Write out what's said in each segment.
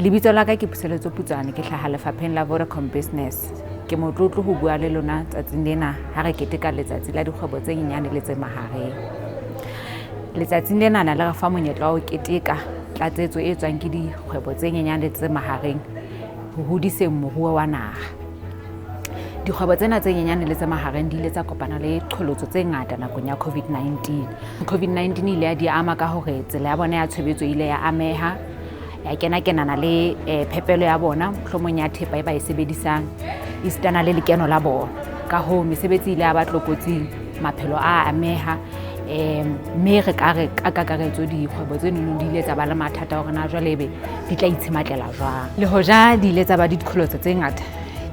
Lebitso la ka ke Puseletso Putswane, ke hlaha lefapheng la Vodacom Business. Ke motlotlo ho bua le lona tsatsing lena ha re keteka Letsatsi la Dikgwebo tse Nyenyane le tse Mahareng. Letsatsing lena na le re fa monyetla wa ho keteka tlatsetso e tswang ke dikgwebo tse nyenyane le tse mahareng ho hodiseng moruo wa naha. Dikgwebo tsena tse nyenyane le tse mahareng di ile tsa kopana le qholotso tse ngata nakong ya COVID-19. COVID-19 ile ya di ama ka hore tsela ya bona ya tshebetso ile ya ameha, ya kena-kenana le phepelo ya bona, mohlomong ya thepa e ba e sebedisang, esitana le lekeno la bona. Ka hoo, mesebetsi ile ya ba tlokotsing, maphelo a ameha, mme re ka re ka kakaretso dikgwebo tse nonong di ile tsa ba le mathata hore na jwale ebe di tla itshematlela jwang. Le hoja di ile tsa ba diqholotso tse ngata,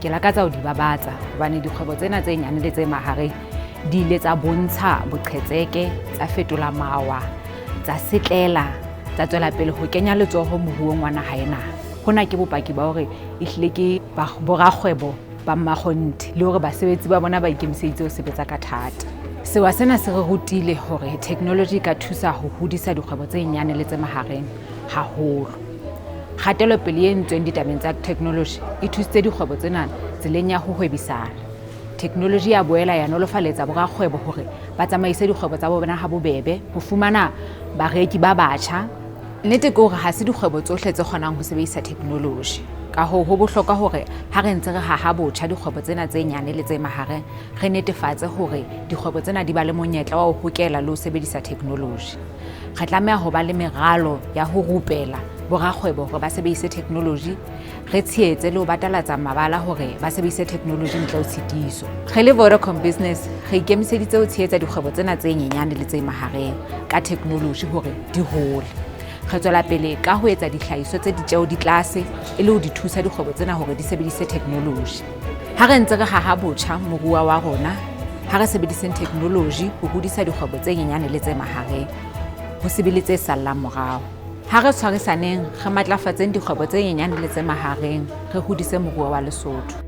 ke lakatsa ho di babatsa hobane dikgwebo tsena tse nyane le tse mahareng di ile tsa bontsha boqhetseke, tsa fetola mawa, tsa setlela, tsa tswela pele ho kenya letsoho moruong wa naha ena. Hona ke bopaki ba hore ehlile ke borakgwebo ba mmakgonthe le hore basebetsi ba bona ba ikemiseditse ho sebetsa ka thata. Sewa sena se re rutile hore technology e ka thusa ho hodisa dikgwebo tse nyane le tse mahareng haholo. Kgatelopele e entsweng ditabeng tsa technology e thusitse dikgwebo tsena tseleng ya ho hwebisana. Technology ya boela ya nolofaletsa borakgwebo hore ba tsamaise dikgwebo tsa bona ha bobebe, ho fumana bareki ba batjha. Nnete ke hore ha se dikgwebo tsohle tse kgonang ho sebedisa technology. Ka hoo, ho bohlokwa hore ha re ntse re haha botjha dikgwebo tsena tse nyane le tse mahareng, re netefatse hore dikgwebo tsena di ba le monyetla wa ho hokela le ho sebedisa technology. Re tlameha ho ba le meralo ya ho rupela borakgwebo hore ba sebedise technology, re tshehetse le ho batalatsa mabala hore ba sebedise technology ntle ho tshitiso. Re le Vodacom Business, re ikemiseditse ho tshehetsa dikgwebo tsena tse nyenyane le tse mahareng ka technology hore di hole. Re tswela pele ka ho etsa dihlahiswa tse ditjeo di tlase e le ho di thusa dikgwebo tsena hore di sebedise technology. Ha re ntse re haha botjha moruo wa rona, ha re sebediseng technology ho hodisa dikgwebo tse nyenyane le tse mahareng, ho se be le tse sallang morao. Ha re tshwarisaneng, re matlafatseng dikgwebo tse nyenyane le tse mahareng, re hodise moruo wa Lesotho.